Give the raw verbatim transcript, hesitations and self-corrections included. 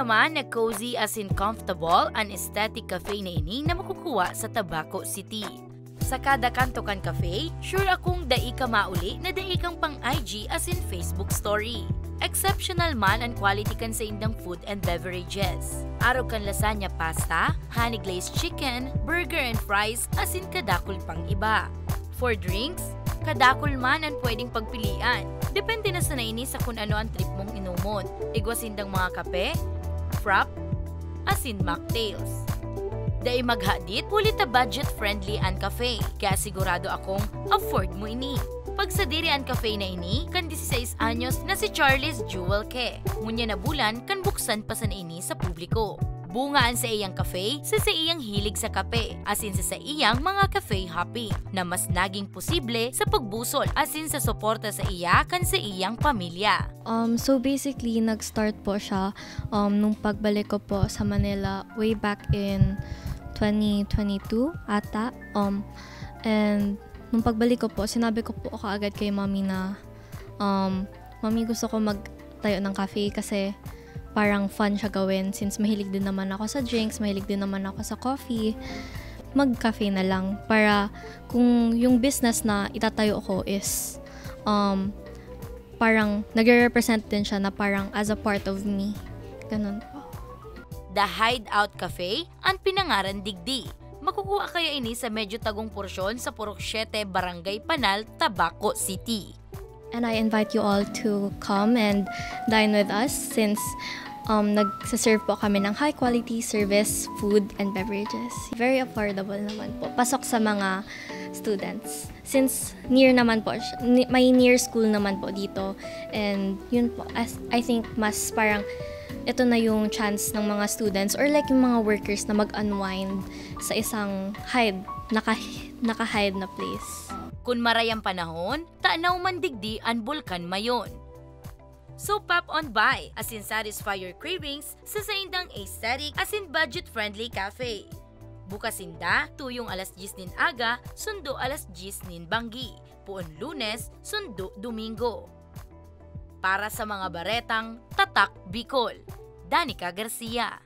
Man na cozy asin comfortable an aesthetic cafe na ini na makukuha sa Tabaco City. Sa kada kanto kan cafe, sure akong dai ka mauli na dai kang pang I G asin Facebook story. Exceptional man an quality kan saindang food and beverages. Arog kan lasagna pasta, honey glazed chicken, burger and fries, asin kadakul pang iba. For drinks, kadakul man an pwedeng pagpilian. Depende na sana ini sa kun ano an trip mong inomon. Igwa sindang mga kape, frap, asin mocktails. Dai maghadit, huli ta budget-friendly an cafe, kaya sigurado akong afford mo ini. Pagsadiri an cafe na ini kan dieciséis anyos na si Charles Jewel Ke. Ngunyan na bulan kan buksan pa sana ini sa publiko. Bunga an saiyang cafe sa saiyang hilig sa kape, asin sa saiyang mga cafe hopping, na mas naging posible sa pagbusol asin sa suporta sa iya kan saiyang pamilya. Um, so basically, nag-start po siya um, nung pagbalik ko po sa Manila way back in twenty twenty-two ata. Um, and nung pagbalik ko po, sinabi ko po kaagad kay mommy na, um, "Mommy, gusto ko magtayo ng cafe kasi parang fun siya gawin since mahilig din naman ako sa drinks, mahilig din naman ako sa coffee. Mag-cafe na lang para kung yung business na itatayo ko is um, parang nagre-represent din siya na parang as a part of me." Ganun po. The Hideout Cafe an pinangaran digdi. Makukuha kaya ini sa medyo tagong porsyon sa Purok Siete, Barangay Panal, Tabaco City. And I invite you all to come and dine with us since um, nagsaserve po kami ng high quality service, food, and beverages. Very affordable naman po. Pasok sa mga students. Since near naman po, siya- ni- may near school naman po dito. And yun po, as, I think mas parang ito na yung chance ng mga students or like yung mga workers na mag-unwind sa isang hide, naka, naka-hide na place. Kun maray ang panahon, tanaw man digdi an Bulkan Mayon. So pop on by, asin satisfy your cravings sa saindang aesthetic asin budget-friendly cafe. Bukas sinda tuyong alas dyes nin aga, sundo alas dyes nin banggi, puon Lunes, sundo Domingo. Para sa mga baretang Tatak Bicol, Danica Garcia.